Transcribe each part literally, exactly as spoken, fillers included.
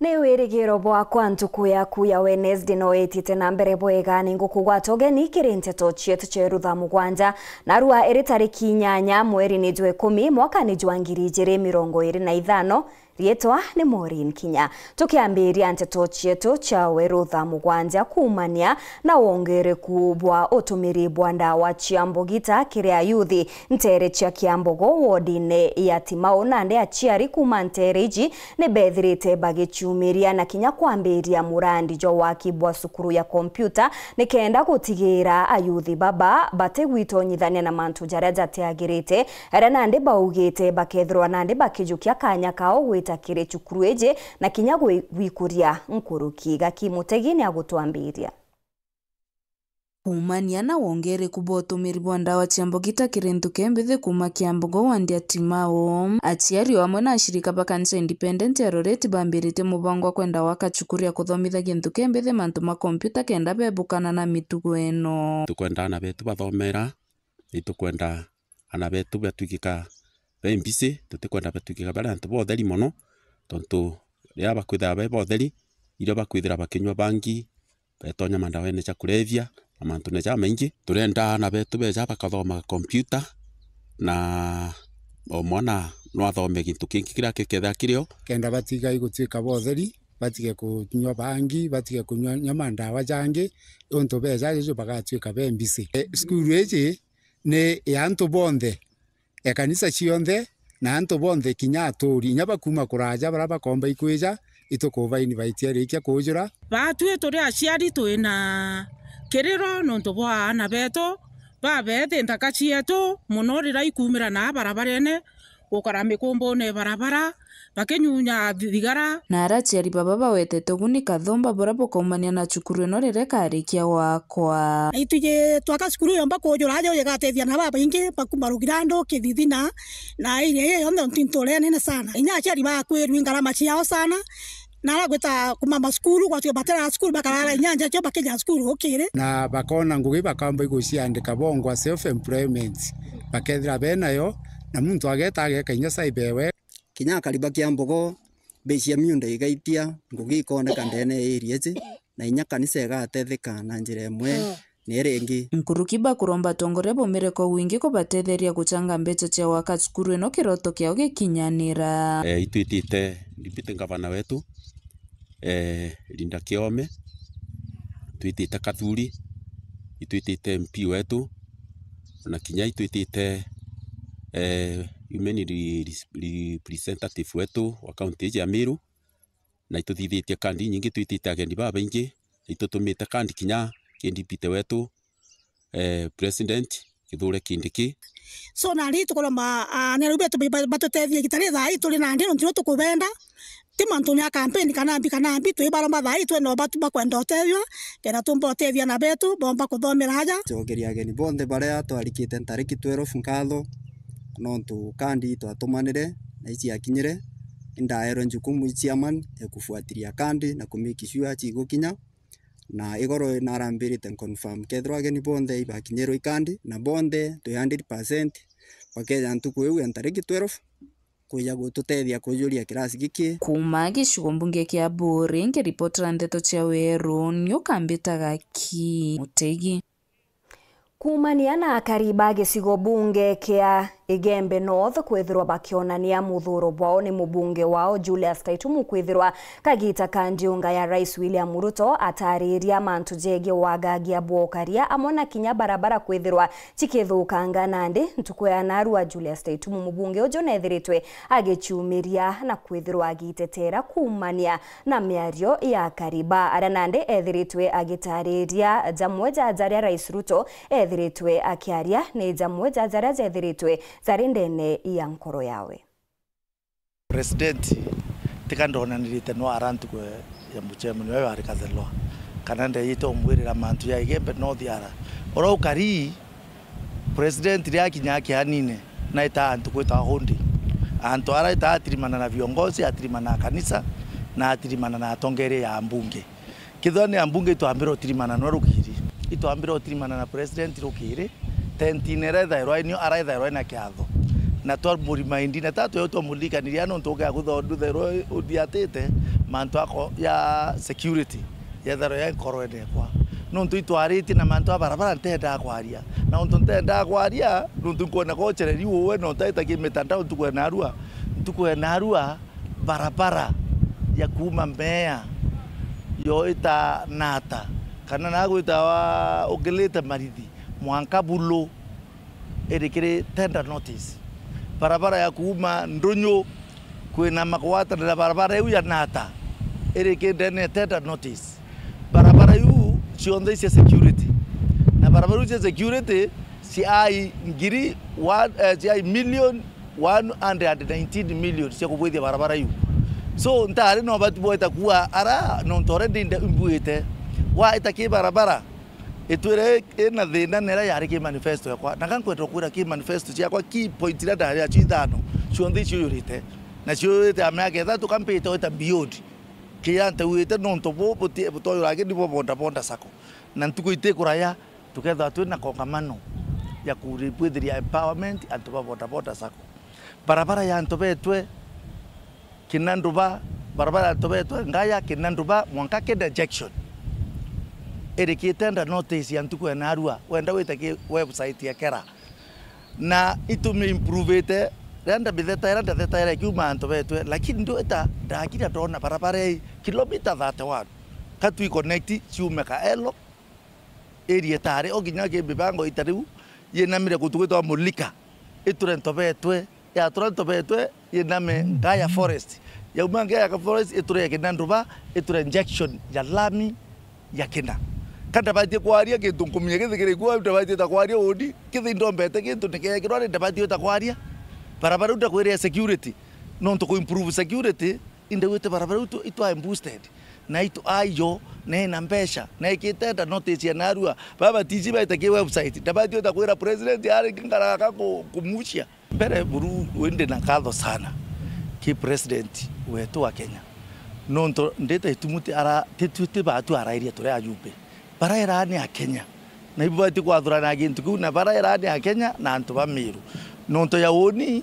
Ni wirigiro bwakwa ntuku yaku ya Wednesday no itite na mbere bwega. Ni ngukugwata ugeni kiri nteto cietu cia Rutha mugwanja. Narua iri tariki inyanya mweri ni jwa ikumi mwaka ni jwa ngiri ijiri mirongo iri na ithano. Riitwa ni Maureen Kinya. Tukiambiria nteto cietu cia Werutha mugwanja, kuumania na wongereku bwa utumiri bwa ndawa cia mbugita kiri ayuthi nteere cia Kiambogo wodine ya Timau, nandi aciari kuuma nteere iji ni bethirite bagiciumiria na kinya kwambiria murandi jwa waki bwa cukuru ya kompyuta, nikenda gutigira ayuthi baba batigwitonyithania na mantu jaria jatiagirite, aria nandi baugite bakethirwa nandi bakijukia kanya kao gwita kiri cukuru iji na kinya gwi-, gwikuria nkuruki. Gaki Mutegi ni agutwambiria. Kuumania na wongereku bwa utumiri bwa ndawa cia mbugita kiri nthuke mbithi kuuma Kiambogo wandi ya Timau, aciari o amwe na ashirika ba kanisa independent ya Roreti bambiritie mubango wa kwenda gwaka cukuru ya kuthomithagia nthuke mbithi mantu ma kompyuta kenda bebukana na mitugo ino. Tukwenda aana betu bathomera, itukwenda aana betu batwikika be mbisi, tutikwenda batwikika bari antu ba utheri mono, tontu riria bakwithira be ba utheri, irio bakwithira bakinyua bangi, betonya mandaweni ja kulevya na mantune jamaingi. Turenda aana betu beja bakathoma kompyuta, na o mwana no athome gintu kingi kiria gikethira kirio. Kenda batigai gutwika ba utheri, batige kunyua bangi, batige kunyua, nyua mandawa jangi, untu beja juju bagatwika be mbisi. E, cukuru iji ni ya antu bonthe, ekanisa cionthe, na antu bonthe, kinya aturi, inya bakuuma kuraja, baria bakomba ikwija, itukubainvaitia rikia kuujura. Batwi turi aciari, twina kiriro nontu bwa aana betu, babethi nthaka cietu mono riria ikuumira na barabarene, gukara mikumbune barabara, bakinyunya thigara. Na ara aciari baba bawetete uguni kathumba buria bukaumania na cukuru ino riria ikarikia gwakwa. Na itwiji twaka cukuru yomba kuujura aja igateethia na babaingi bakuma Rugirandu, Kithithina, na area iyo yonthe nontu ntuura nene sana. Inya aciari bakwirua ngarama ciao sana, na ara gwita kumama cukuru, gwatwi batera cukuru, bakarara inya nja cio bakija cukuru gukiri. Na bakona ngugi bakamba iguciandika bongwa self employment, bakethira benayo, na muntu ageta ageka inya cyber we. Kinya akari ba Kiambogo, mbei cia miunda igaitia, ngugi ikoneka ndene ya area iji, na inya kanisa igatetheka na njira imwe na iria ingi. Nkuruki bakuromba atongoria baumire kwa wingi kubatetheria guchanga mbecha cia gwaka cukuru ino kiroto kiao gikinyanira. Eh, itwitite deputy governor wetu, eh, Linda Kiome, twitite Kathuri, itwitite M P wetu, na kinya itwitite, eh, women re-, re-, representative wetu wa county iji ya Meru, na ituthithitie kandi inyingi, twitite ageni babaingi, na itutumite kandi kinya ki deputy wetu, eh, president Kithure Kindiki. So, nandi tukuromba, ah, anene betu ba-, ba-, batutethie igita ri thaa ii turi nandi, nontu nirio tukubenda. Ti mantu ja kampeni kana mbi kana mbi, twi baromba thaa ii twina batu bakwenda utethio, kenda tumba utethia na betu, bomba kuthomera aja. Cokeria ageni bonthe baria twarikite ntariki twelve nkatho, nontu kandi twatumanire na iciakinyire, indaerwe njukumu i chairman ya kufuatilia kandi na ku make sure cigukinya. Na igoro narambirite nconfirm kethirwa ageni bonthe ibakinyirwe ikandi, na bonthe twi hundred percent bakeja ntuku iu ya ntariki twelve kwija gututethia kujuria kirasi giki. Kuuma gicigo mbunge kia Buuri, nkiripotera ndeto cia Weru, ni ukambita Gaki Mutegi. Kuumania na akari ba gicigo bunge kia Igembe North kwithirwa bakionania muthuro bwao ni mubunge wao Julius Taitumu kwithirwa kagita ka ndiunga ya Rais William Ruto atariria mantu jegie wagagia bwa ukaria amwe na kinya barabara kwithirwa cikithukanga, nandi ntuku ya narua Julius Taitumu mubunge uju nethiritwe agiciumiria na kwithirwa agitetera kuumania na miario ya Kariba, aria nandi ethiritwe agitariria jamwe ja jaria Rais Ruto ethiritwe akiaria, ni jamwe ja jaria jethiritwe jari ndene ya nkoro yawe. President, tika ndonanirite no ara ntuku ya muchemani wayo ari Kathelwa, kana ndejite umwirira mantu ya Igembe North ara. Ura ukari, President riria akinyaa kianine, naitaa antu gwitawa holding. Antu ara aitaa atirimana na viongozi, atirimana na kanisa, na atirimana na atongeria ya mbunge. Kethirwa ni ambunge itwambire utirimana nwe rukiri. Itwambire utirimana na president rukiri, tentine iria ithairwa inio, ara ithairwa ina kiatho. Na twa murima indi na tatu yo twa mulikaniria nontu ukia kuthondutherwa uthiatite mantu ako ya security yetherwa ya nkoroene ekwa. Nontu itwaritie na mantu a barabara ntendaa kwaria. Na untu ntendaa kwaria, nontu nkwona kochereri uwe na utaita ki mitandao ntuku ya narua. Ntuku ya narua, barabara ya kuuma Mbeya yo ita Nata, kana na gwitawa ukilite Marithi, mwanka Bulu, iri kiri tender notice. Barabara ya kuuma Ndunyu kwina magwatanira barabara iu ya Nata, iri kiri ndene ya tender notice. Barabara iu cionthe icia security. Na barabara iu cia security ciai ngiri one, eh, ciai million one hundred nineteen million cia kubwithia barabara iu. So, ntari na ubati bweta kuua ara, nontu already nde-, imbuite. Waita ki barabara, itwire ina thina na iria yari ki manifesto yakwa. Na ka nkwenda kwira ki manifesto ciakwa, ki point iria ndari nacio ithano, cionthe iciuyurite. Na ciuyurite ya miaka ithatu, ka mpite wita beyond. Kiria ntauite nontu bu buti-, butoyurage nibo boda boda sacco. Na ntuku itikuraya, tukethirwa twina kongamano ya kuribwithiria empowerment antu ba boda boda sacco. Barabara ya antu betwe Kinanduba, barabara ya antu betwe Ngaya, Kinanduba, mwanka Keda junction. Iri ki tender notice ya ntuku ya narua, wenda wite ki website ya kera. Na itumi improvite, riria ndamithetaira, ndathetaira ikiuma antu betwe, lakini ndwita ndakira ndona barabara ii kilomita thirty-one. Ka twi connect ciume Kaelo, area itari o kinya ki mibango ita riu, yinamire guntu gwitagwa Mulika, iture Ntobetwe, yatura Ntobetwe, yiname Ngaya Forest. Yauma Ngaya Forest, iture ya Kinanduba, iture junction ya lami ya Kina. Ka ndabatie kwaria gintu nkumenya githikire kuo, ndabatie ta kwaria uni, kithi ndombete gintu nikekirwa, ni ndabatie ta kwaria. Barabara iu ndakwira ya security, nontu ku improve security, indauite barabara iu tu-, itwae boosted, na itu aiyo, na ina mbeca, na ikitenda notice ya narua. Baba tiji baite ki website, ndabatie ta kwira president ari ngaraka ku-, kumucia. Mbere buru wende na nkatho sana ki president wetu wa Kenya. Nontu ndita itumuti ara, titwiti batu arairia turi ajumbe. Baraera ni Akenya. Na ibu bati kwathurana gintu kiu, na baraera ni Akenya na antu ba Meru. Nontu ya uni,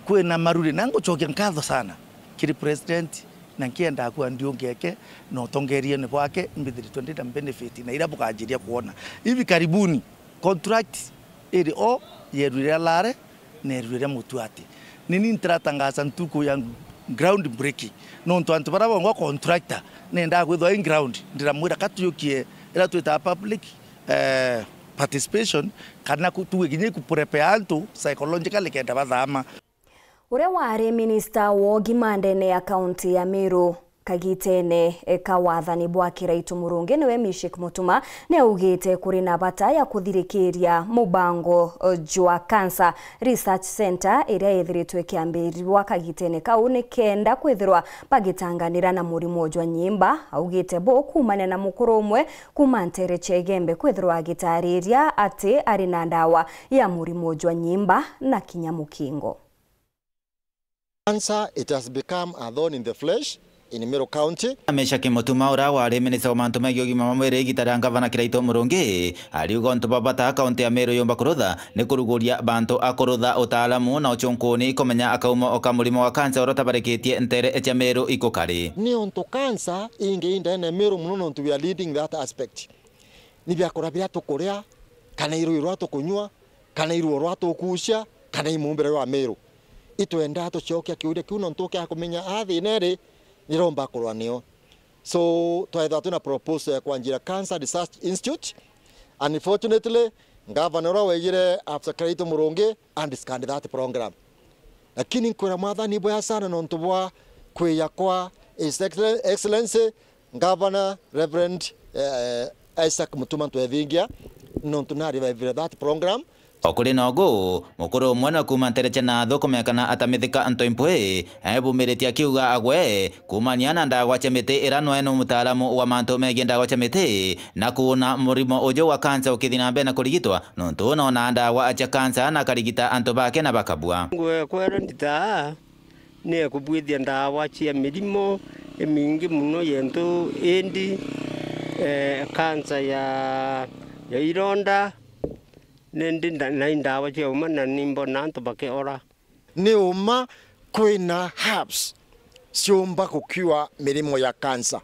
kwina maruri, na ngucokia nkatho sana kiri president, na nkienda akua ndiungeke na utongeriene bwake, mbithiritwe ndina benefit na ira bukanjiria kwona. Hivi karibuni, contract iri o yerwire Lare, nerwire Mutuati. Nini ntiratangaza ntuku ya ground breaking. Nontu antu bara bongwa contractor, nenda kwithwa in ground, ndiramwira ka tujukie ira twitaga public, eh, participation, kana ku-, tuge kinya ku prepare antu psychologically kenda bathama. Uria wari minista wa ugima ndene ya kaunti ya Meru kagitene ka wathani bwa Kiraitu Murungi niwe Mishik Mutuma, ni augite kuri na bata ya kuthirikiria mubango jwa Cancer Research Centre iria yethiritwe ikiambirirwa kagitene kau ni kenda kwithirwa bagitanganira na murimo jwa nyimba. Augite bu kuumania na mukuru umwe kuuma ntere cia Igembe kwithirwa agitariria ati ari na ndawa ya murimo jwa nyimba na kinya mukingo. Cancer, it has become a thorn in the flesh in Meru County. Meshack Mutuma, uria wari minista wa mantu megie ugima wa mwiri igita ria ngavana Kiraitu Murungi, ariuga untu bwa bata kaunti ya Meru yumba kurutha ni kuruguria bantu a kurutha utaalamu na ucunkuni kumenya akaumo ka murimo wa kansa uria utabarikitie ntere cia Meru ikukari. Ni untu kansa ingi indene Meru muno nontu we are leading that aspect. Ni biakura biria tukuria, kana irui rwa tukunyua, kana iruo rwa tukucia, kana i mumbire jwa Meru. Itwenda tucokia kiuria kiu nontu ukia kumenya a thina iri niromba kurwa nio. So, twethirwa twina proposal ya kwanjira Cancer Research Institute. Unfortunately, ngavana uria waigire Afsa Kiraitu Murungi undiscard that program. Lakini nkwira Mwathani bwea sana nontu bwa kwiya kwa His Excellen-, Excellency Governor Reverend, eh, Isaac Mutuma Ntwethingia, nontu na revivire that program. O kuri na ugu, mukuru umwe na kuuma ntere cia Nathu kumenya kana atamithika Ntoimpui, ebumiritie akiuga agwe kuumania na ndawa cia miti ira nwe ni mutaalamu wa mantu megie ndawa cia miti na kuuna murimo uju wa kansa ukithi na mbere na kurigitwa, nontu nona ndawa cia kansa na akarigita antu bake na bakabua. Ngwe kwera nditaa ni ekubwithia ndawa cia mirimo imingi muno yentu indi, eh, kansa ya, ya ironda, nindi nda-, na ndawa cia uma na nimbona antu bakiora. Ni uma kwina herbs ciumba gucure mirimo ya cancer,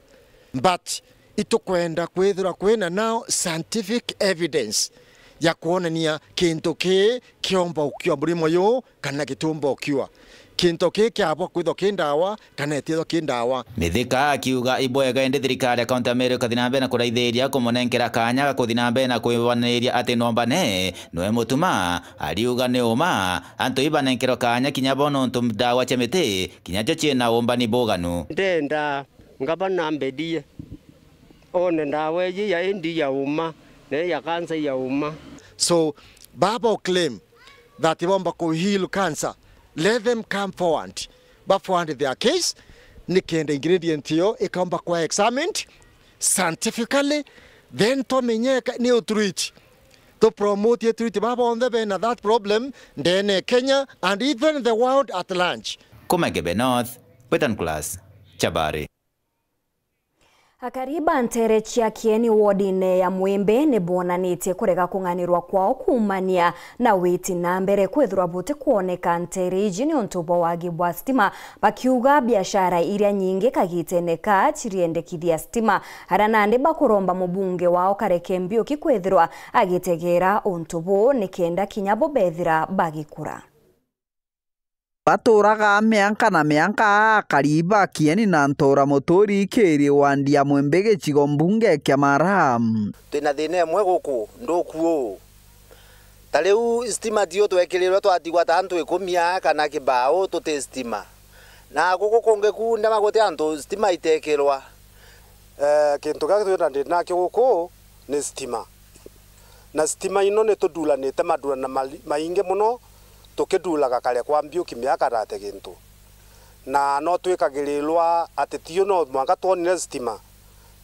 but itukwenda kwithirwa kwina now scientific evidence ya kwonania kintu kii kiomba gucure murimo yu kana gitiumba gucure. Kintu kii kiabwa kwithwa ki ndawa kana itiithwa ki ndawa. Mithika akiuga ibwega indi thirikari ya kaunti ya Meru ikathi na mbere na kuraithiria kumunenkera kanya ga kuthi na mbere na kwibaniria ati nombane nwe mutuma. Ariuga ni uma antu ibanenkerwa kanya kinya bo nontu ndawa cia miti kinya cio ciina umbani buganu. Ndenda ngavana ambendie one ndawa iji ya indi ya uma na ya kansa ya uma. So baba claim that bomba ku heal cancer, let them come forward, ba forward their case, nikenda ingredient iyo ikomba kwa examined scientifically, then twamenyeka ni utreat, tu promote utreat ba bonthe bena that problem ndene Kenya and even the world at large. Kuma Gebe North, Western Class, Chabari. Akari ba nteere cia Kieni wodine ya Mwimbi ni bonanitie kurega kung'anirwa kwao kuumania na witi na mbere kwithirwa butikwoneka nteere iji niuntu bwa wagi bwa stima, bakiuga biashara iria nyingi kagitene ka ciriendekithia stima, aria nandi bakuromba mubunge wao Kareke Mbiuki kwithirwa agitegera untu buu nikenda kinya bo bethira bagikura. Baturaga mianka na mianka akari ba Kieni na ntura Muturi kiri wandi ya Mwimbi gicigo mbunge kia Mara. Twina thina imwe guku nduku uu. Ta riu stima tio twekirirwe twatigwa ta antu ikumi aa kana kibao tuti stima. Na guku kungi ku ndema guti antu stima itekirwa. Eh, kintu kiria twina thina nakio guku ni stima. Na stima ino ni tuduranite madurana mali-, maingi mono, tukiduraga kare kwa Mbiuki miaka rate gintu. Na no twikagirirwa ati tio no mwanka twonire stima.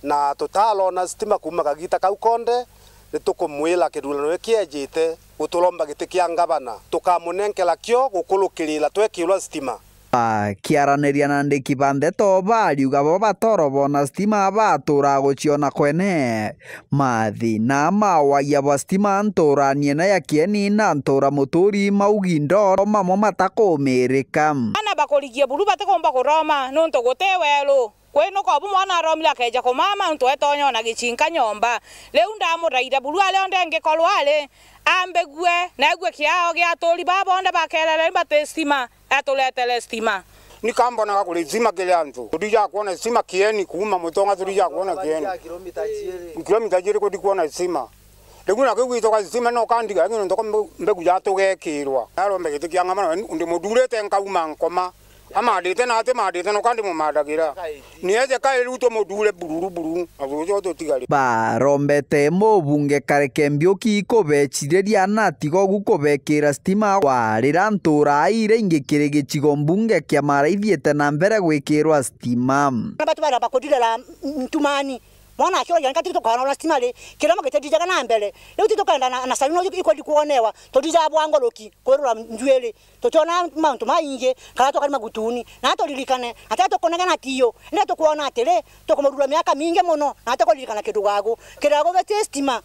Na tutarona stima kuuma kagita kau konde, ni tukumwira kidurano gikiejite, guturomba giti kia ngavana, tukamunenkera kio gukurukirira twekirwa stima. Bakiaraniria na andiki ba ndeto, bariuga bo batorobona stima batura guciona kwene. Mathina ma wagia bwa stima nturani ino ya Kieni na ntura Muturi maugi ndoro mamwe matakumirika. Ana bakurigie buru batikumba kuroma nuntu guti weru. Kwinuka obu mwana aromire akeja kumama, untu etonya ona gichinka nyomba. Riu ndamuraira buru aria onde ngikorwa ari, ambigue, na aigue kiao gia aturi baa bonthe bakerere bati stima, aturetere stima. Ni kambonaga kuri stima kiri antu. Tutija kwona stima Kieni, kuuma Mutonga tutija kwona Kieni. Kilomita jiiri kuti kwona stima. Riu na kiu gwitoka stima no kandiga, lakini nontu kwa mbe-, mbegu jatugekirwa. Narombe giti kia ng'ama, ndi muthurite nkauma nkoma. Amandite na ati mandite no kandi mumadagira. Ni eje kairi riu tumuthure bururu bururu, na tucio tutigari. Barombete mubunge Kareke Mbiuki kubeciriria na tigogu kubekira stima warira ntura iria ingi kiri gicigo mbunge kia Mara ithiite na mbere gwikirwa stima. Na batu bara bakudirira ntumani. Mwana akiuria, "Nka titukaona stima ri? Kiramo gitithijaga na mbere." Riu titukenda na, na saluni ikwendi kuonewa, tuthijaga bwa ngoroki, kwirura njuiri. Tutiona mauntu maingi, kana tukari magutuni. Na turirikane, ati tukunegena tiyo. Indi tukwona atiri, tukumurura miaka mingi mono, na tukuririkana kindu gagu. Kirago giti stima.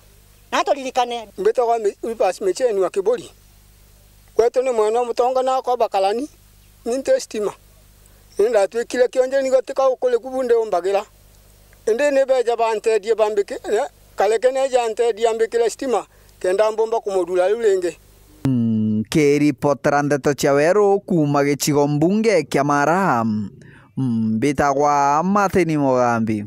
Na turirikane. Mbitagwa Mi-, Rivers Micheni wa Kiburi. Gwetu ni mwena wa Mutonga na kwa Bakarani, ni nti stima. Ni ndatwikire kionje nigo tika ukuri kubu ndiumbagira. Indi ni beja bantethie bambiki-, eh, Kareke neja antethie ambikire stima, kenda mbumba kumurura riu ringi. Mm, kiripotera ndeto cia weru kuuma gicigo mbunge kia Mara, mm, mbitagwa Martin Mugambi.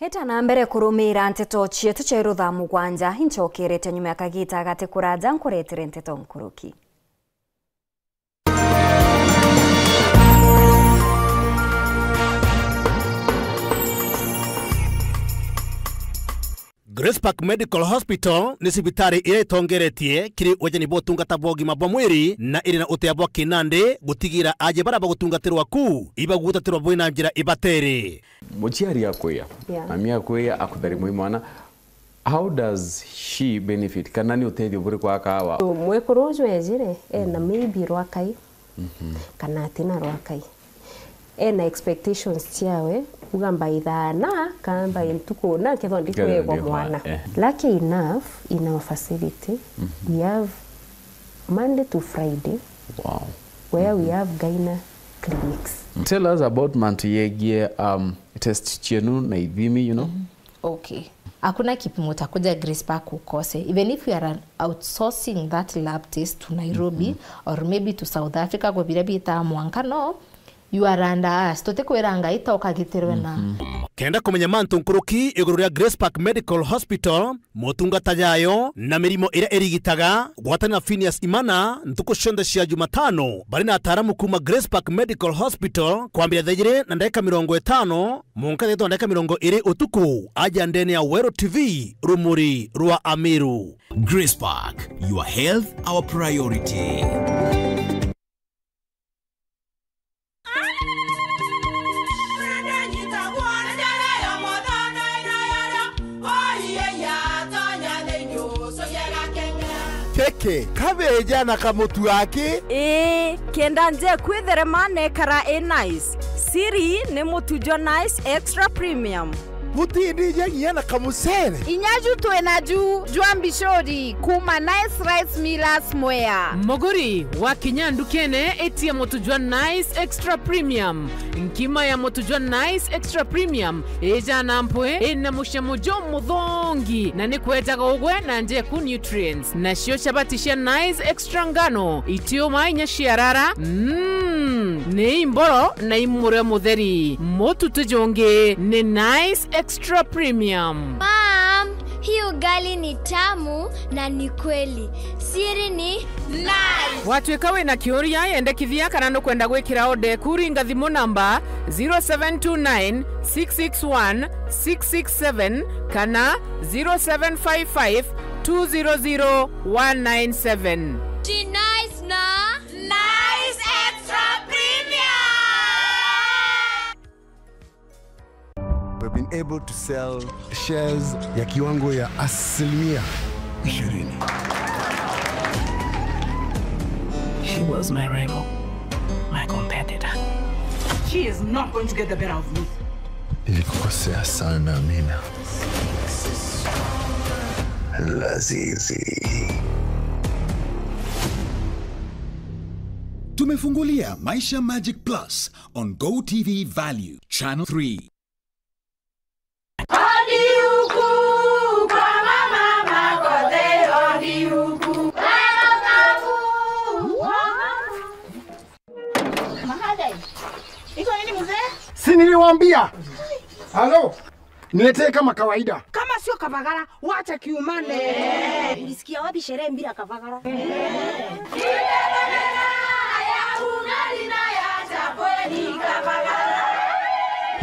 Eta na mbere kurumira nteto cietu cia iru thaa mugwanja, incokerete nyuma ya kagita gati kuraja nkuretere nteto nkuruki. Grace Park Medical Hospital ni cibitari iria itongeretie kiri ujeni bwa utungata bwa ugima bwa mwiri na iri na utea bwa kinandi gutigira aje baria bagutungatirwa ku ibagutatirwa bwina njira ibatere. Muciari akwiya, yeah, mami akwiya, akutharimwa i mwana, how does she benefit? Kana ni utethio buriku akawa? So, mwekuru uju ejire, ena, mhm, maybe rwakai, mhm, kana atina rwakai. Ena expectations ciawe, uga mbaithana, kana mbai ntuku na, kethwa ndikwegwa mwana. Eh. Lucky enough, in our facility, mhm, we have Monday to Friday. Wow. where we have gyna clinics. Tell us about mantu yegie, um, test cienu na ithimi, you know. Okay. Hakuna kipimo utakuja Grace Park ukose. Even if you are outsourcing that lab test to Nairobi or maybe to South Africa, kwa biria bitaa mwanka, no, you are under us. Tutikwiranga ita ukagitirwe na. Kenda kumenya mantu nkuruki iguru ria Grace Park Medical Hospital, motungata jayo na mirimo iria irigitaga, gwatana na Phineas Imana ntuku cionthe cia Jumatano, bari na ataaramu kuuma Grace Park Medical Hospital, kwambiria thaa ijiri na ndagika mirongo itano mwanka thaa ithatu na ndagika mirongo iri utuku, aja ndene ya Weru T V, rumuri rwa Ameru. Grace Park, your health, our priority. Keke, kabeja na kamutu aki? Ii, kenda nje kwitherema nekara i nice. Siri ni mutu jwa Nice Extra Premium. Butindija nginya na kamucere. Inya ju twina ju jwa mbicuri kuuma Nice Rice Millers Mwea. Muguri, wakinya ndukene, itia mutu jwa Nice Extra Premium. Nkima ya mutu jwa Nice Extra Premium ijana mpwi, ina mucamo jumuthongi, na ni kwejaga ugwe na njeku nutrients. Nacio chabati cia Nice Extra ngano, itiuma inya ciarara, mm, ni imboro na imurio mutheri. Mutu ti jungi ni Nice Extra Premium. Mom, hii ugali ni tamu na ni kweli. Siri ni Nice. Watuika wina kiuria, yendekithia kana nukwenda gwikira order eku, ringa thimu namba zero seven two nine six six one six six seven kana zero seven five five two zero zero one nine seven. Ti Nice na Nice Extra Premium. We've been able to sell shares ya kiwango ya asilimia ishirini. She was my rival, my competitor. She is not going to get the better of me. Nilikukosea sana, Amina. Lazizi. Tumefungulia Maisha Magic Plus on Go T V Value, Channel three. Si niliwaambia? Halo? Niletee kama kawaida. Kama sio Kavagara, wacha kiumane. Ulisikia wapi sherehe bila Kavagara?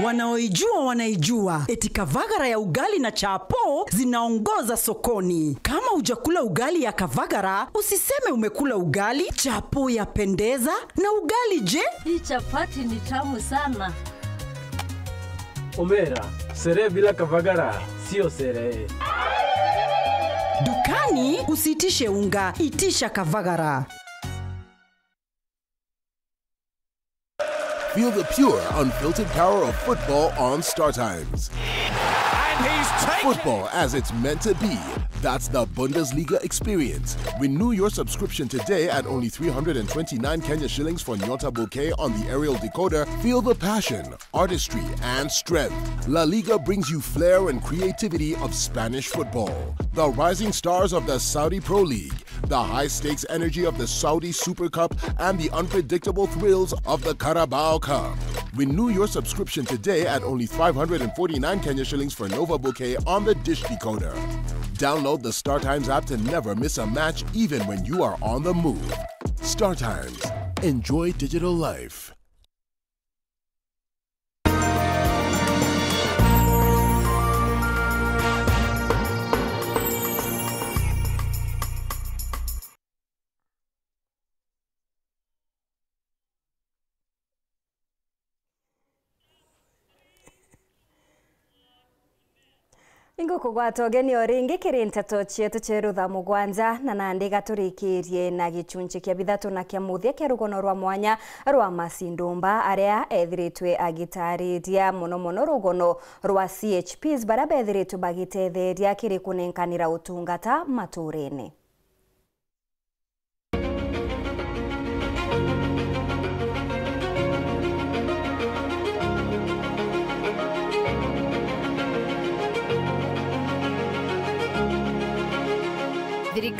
Wanaoijua wanaijua, eti Kavagara ya ugali na chapo zinaongoza sokoni. Kama hujakula ugali ya Kavagara, usiseme umekula ugali. Chapo yapendeza, na ugali je? Hii chapati ni tamu sana. Omera, sherehe bila Kavagara sio sherehe. Dukani usiitishe unga, itisha Kavagara. Feel the pure, unfiltered power of football on Star Times. And he's taken Football as it's meant to be. That's the Bundesliga experience. Renew your subscription today at only three hundred and twenty-nine Kenya shillings for Nyota Bouquet on the aerial decoder. Feel the passion, artistry, and strength. La Liga brings you flair and creativity of Spanish football. The rising stars of the Saudi Pro League, the high-stakes energy of the Saudi Super Cup, and the unpredictable thrills of the Carabao Cup. Renew your subscription today at only five hundred and forty-nine Kenya shillings for Nova Bouquet on the dish decoder. Download the StarTimes app to never miss a match, even when you are on the move. StarTimes. Enjoy digital life. Ingukugwata ugeni o ringi kiri nteto cietu cieru thaa mugwanja, na nandi gaturikirie na gichunchi kia bithatu na kia muthia kia rugono rwa mwanya rwa Mercy Ndumba, aria ethiritwe agitariria mono mono rugono rwa C H Ps baria bethiritwe bagitetheria kiri kunenkanira utungata maturene.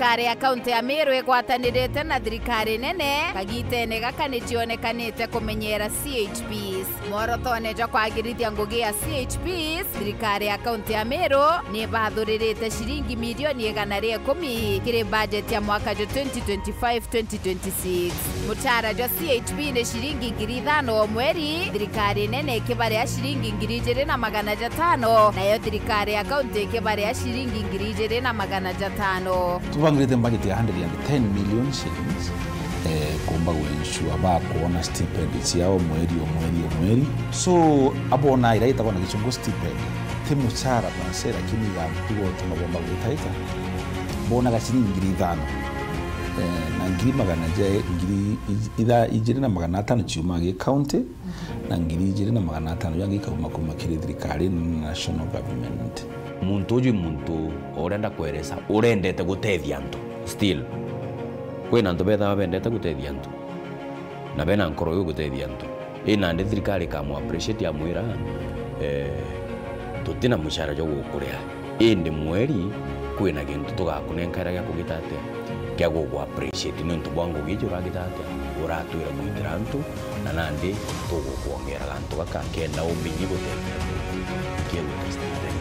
Thirikari ya kaunti ya Meru igwatanirite na thirikari nene kagitene gaka ni cionekanite kumenyera C H Ps. Mworotone jwa kwagirithia ngugi ya C H Ps, thirikari ya kaunti ya Meru ni ibathuririte ciringi milioni igana ria ikumi kiri bajeti ya mwaka jwa twenty twenty-five twenty twenty-six. Mucara jwa C H P ni ciringi ngiri ithano o mweri, thirikari nene ikibaria ciringi ngiri ijiri na magana jatano, nayo thirikari ya kaunti ikibaria ciringi ngiri ijiri na magana jatano. Tubangirite budget ya hundred and ten million shillings, eh, kuumba gwensure bakwona stipend ciao mweri o mweri o mweri. So, abona ira itagwa na gichungu stipend, ti mucara basi, lakini igantu gotuma bomba gwitaita, bonaga ciringi ngiri ithano, eh, na ngiri magana ja, ngiri ij-, itha-, ijiri na magana atano ciumaga gi county, na ngiri ijiri na magana atano jangi ikauma kuma kiri thirikari na national government. Muntu uju i muntu urenda kweresa, urendete gutethia antu. Still, kwina antu bethawa bendete gutethia antu, na bena nkoro yu gutethia antu. I nandi thirikari ikamu appreciate, amwira, eh, tutina mucara jwa gukuria, indi mweri kwina gintu tugakunenkaira gia kugita atia, gia gugu appreciate niuntu bwa ngugi iji uragita atia, uratwira gwitira antu, na nandi tugukwongera gantu gaka kenda umenye gutethia antu. Kiegwita stipend,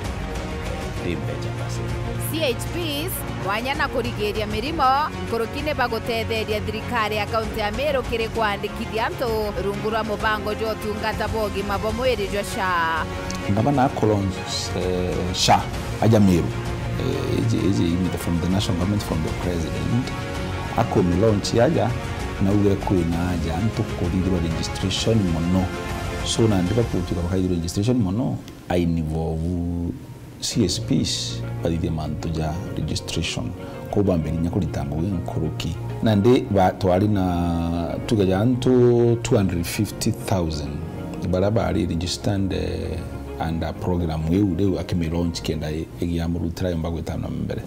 eh, ti mbeca basi. C H Ps, mwanya na kurigiria mirimo, nkuruki ni bagutetheria thirikari ya kaunti ya Meru kiri kwandikithia antu rungu rwa mubango jwa utungata bwa ugima bwa mwiri jwa SHA. Ngavana akulaunch, eh, SHA aja Meru. Eh, iji, iji imite from the national government, from the president. Akumi launch aja, nauge kwina aja antu kuthithirwa registration mono. So, nandi bakutuika bakathithirwa registration mono, a involve C S Ps bathithie mantu ja registration. Kou bambiriria kurita ngugi nkuruki. Nandi ba, twari na tuge ja antu two hundred fifty thousand baria bari registered, eh, under program iu riu akimilaunch kenda i-, igiamurutira yomba gwita na mbere.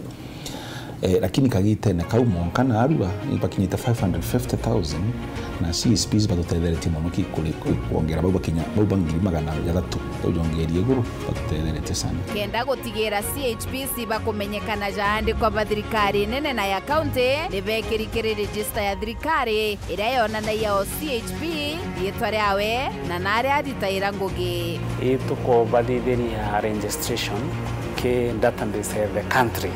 Eh, lakini kagitene kau monka narua, ibakinyite five hundred fifty thousand, na C S Ps batutetheretie mono ki kuri, ku-, kwongera bau bakinya, bau ba ngiri magana jathatu, bau jongerie iguru, batutetheretie sana. Kenda gutigira C H Ps bakumenyekana jaandikwa ba thirikari nene na ya kaunti, ni bekiri kiri register ya thirikari, iria yonanagia o C H P, riitwa riawe, na naria aritaira ngugi. Ii tukubathithiria registration ki database ya the country,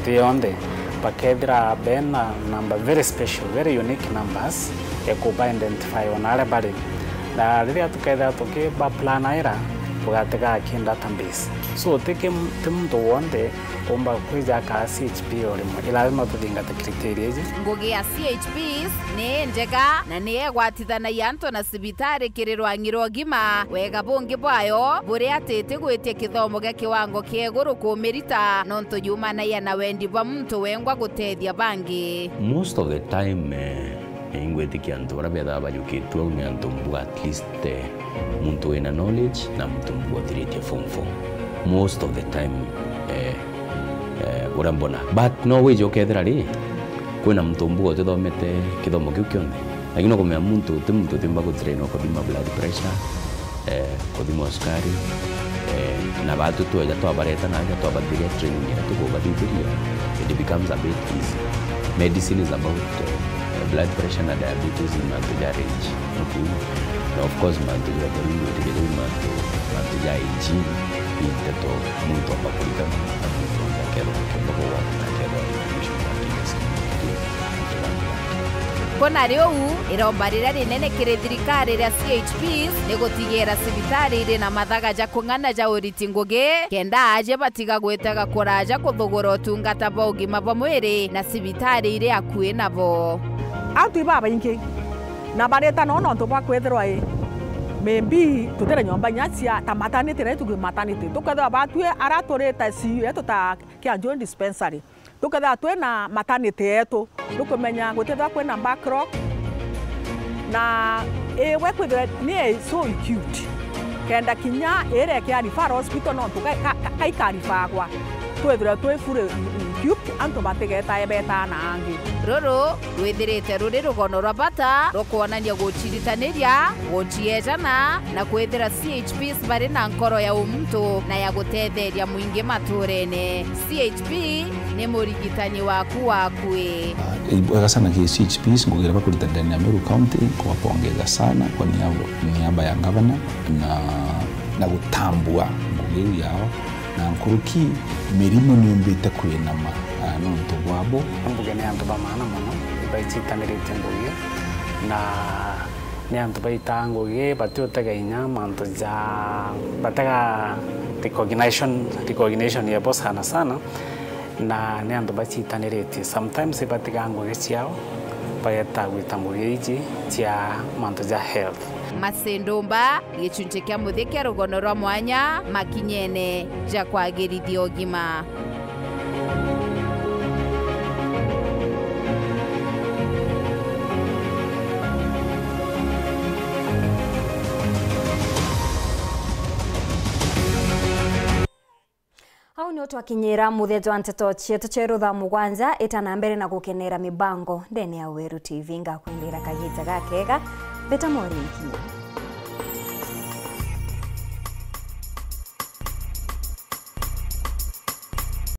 nthi yonthe, bakethira bena number very special, very unique numbers, ya kuba identify ona aria bari. Na riria tukethira tukiba planaira, tugatigaa ki database. So, ti ki, ti muntu wonthe umba kwija akaa C H P o rimwe. Ila lazima tuthingate criteria iji. Ngugi ya C H Ps ni njega na ni egwatithanagia antu na cibitari kiri rwang'i rwa ugima. Wega bungi bwayo buri ati itigwitia kithomo gia kiwango kia iguru kumirita, nontu yumanagia na wendi bwa muntu wengwa gutethia bangi. Most of the time, eh, ingwitikia antu baria bethaga bajukitue au ni antu mbuga at least, eh, muntu wina knowledge na muntu mbuga uthiritie form four. Most of the time, eh, eh, uria mbona. But no wije ukethira ri, kwina muntu mbuga utithomete kithomo kiu kionthe. Lakini no kumenya muntu, ti muntu utiumba gutrain o kuthima blood pressure, eh, kuthima sukari, eh, na batu tweja twabareta na aja twabathiria training iria tukubathithiria, it becomes a bit easy. Medicine is about, eh, blood pressure na diabetes ni mantu ja range. Ukwigua? Na of course, mantu ja utheru ni gwitikia jau mantu, mantu ja hygiene, i nteto muntu amba kurikana, na muntu amba akethwa akiumba kugwata na akethwa information ya kila siku. Kuna riu, iromba riria rinene kiri thirikari ria C H Ps ni gutigira cibitari iri na mathaga ja kung'ana ja uriti ngugi, kenda aajia batiga gwitaga kuraja kuthugura utungata bwa ugima bwa mwiri na cibitari iri akui nabo. Antu ibabaingi na bareta no nontu bwa kwithirwa i, maybe tutire nyomba inya cia ta maternity, na itugi maternity. Tukethirwa batwi ara turite C U yetu ta Kianjui Dispensary, tukethirwa twina maternity yetu, tukumenya gutithirwa kwina backlog, na iwe kwithirwa ni so acute, kenda kinya iria ikia referral hospital nontu ka, ka, ka, kaikaribagwa, twithirwe twi fully Kiu antu batigetae betaa na angi. Ruru rwithirite ruri rugono rwa bata rwa kwonania guciritaniria, guciejana, na kwithira C H Ps bari na nkoro ya umuntu na ya gutetheria mwingi maturene. C H P ni murigitani waku wa akui. Ah, ibwega sana ki C H Ps ngugira bakurita ndani ya Meru County, kubapongeza sana kwa niaba, niaba ya gavana na, na gutambua ngugi iu yao, na nkuruki mirimo niumbite kwinama, ah, nontu bwabo. Mbuge ni antu ba maana mono, ibaicitanirite ngugi na ni antu baitaa ngugi batiutega inya mantu ja batega recognition, recognition yabo sana sana, na ni antu bacitaniritie. Sometimes ibatigaa ngugi ciao bageta gwita ngugi iji cia mantu ja health. Masindumba, gicunci kia muthia kia rugono rwa mwanya makinyene ja kwagirithia ugima. Au nio twakinyira muthia jwa nteto cietu cieru thaa mugwanja. Ita na mbere na gukenera mibango ndene ya Weru T V. Ngakwendera kagita gakega. Mbeta Maureen Kinya.